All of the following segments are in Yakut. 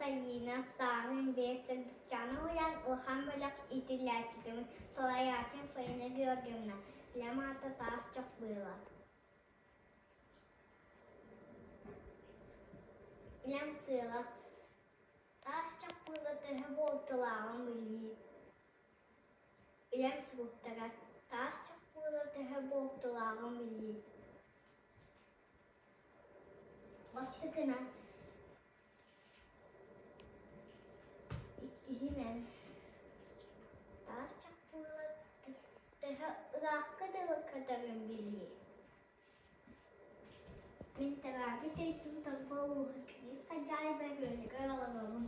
Сайыына, Сааһын Биэчэр Дьаҥа уһуйаан улахан бөлөх иитиллээччитин, салайааччы Фаина Георгиевна, үлэм аата Таас чох быыла. Үлэм сыала Таас чох быыла төһө буолталааҕын билии. Үлэм суруктара Таас чох быыла төһө буолталааҕын билии. Бастакынан, иккиһинэн, таас чаппыыла төһө ыраахха дылы көтөрүн билии. Мин төрөөбүт өйдүүм Томпо улууһун Кириэс Халдьаайы бөһүөлэгэр олоробун.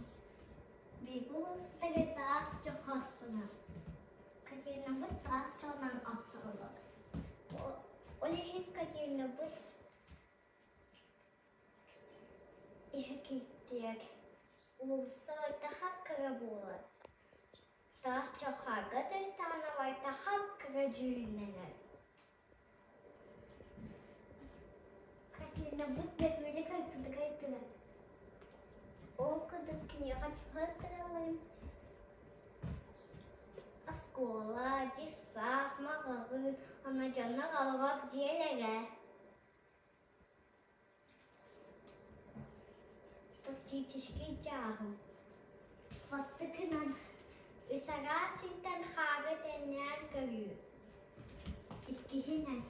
Биһиги улууспутугар таас чох хостонор. Котельнабыт таас чоҕунан охсуллар. Ол иһин котельнабыт иһэ киртийэр, уулусса барыта хап-кыра буолар. Таас чохоорго түстэҕинэ барыта хап-кыра дьүһүннэнэр. Котельнабыт бөһүөлэк аттытыгар турар. Ол курдук киниэхэ чугас туралларын Оскуола, дьыссаат, маҕаһыын уонна дьоннор олорор дьиэлэрэ. Практический дьааһын. Бастакынан үс араас сиртэн хаары тэҥнээн көрүү. Иккиһинэн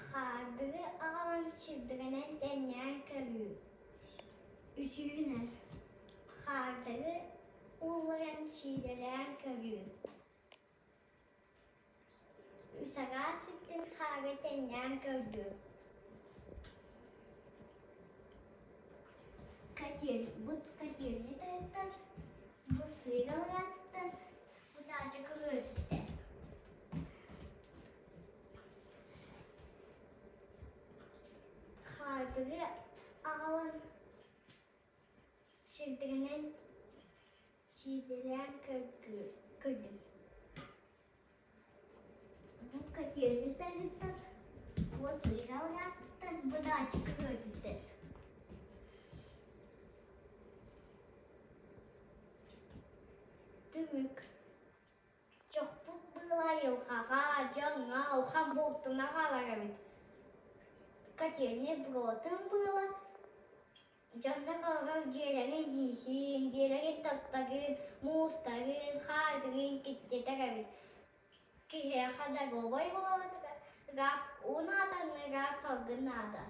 хаардары аҕалан сирдэринэн тэҥнээн көрүү. Үсүһүнэн хаардары уулларан сиидэлээн көрүү. Үс араас сиртэн хаары тэҥнээн көрдүм. Котель, бу котельнай таһыттан, бу сыыр алаатыттан, бу даача көрүөттэ. Хаардары аҕалан Сирдэринэн сиидэлээн көрдүм. Бу котельнай таһыттан, бу сыыра алааттан, бу даача көрүөтүттэн. Түмүк. Чохпут быыла айылҕаҕа, дьоҥҥо улахан буолтуна хаалар эбит. Котельнай буруотун быыла Дьоннор олорор дьиэлэрин иһин, дьиэлэрин тастарын, муустарын, хаардарын киттитэр эбит. Киһиэхэ доруобай буоларыгар ыраас уу наада, ыраас салгын наада.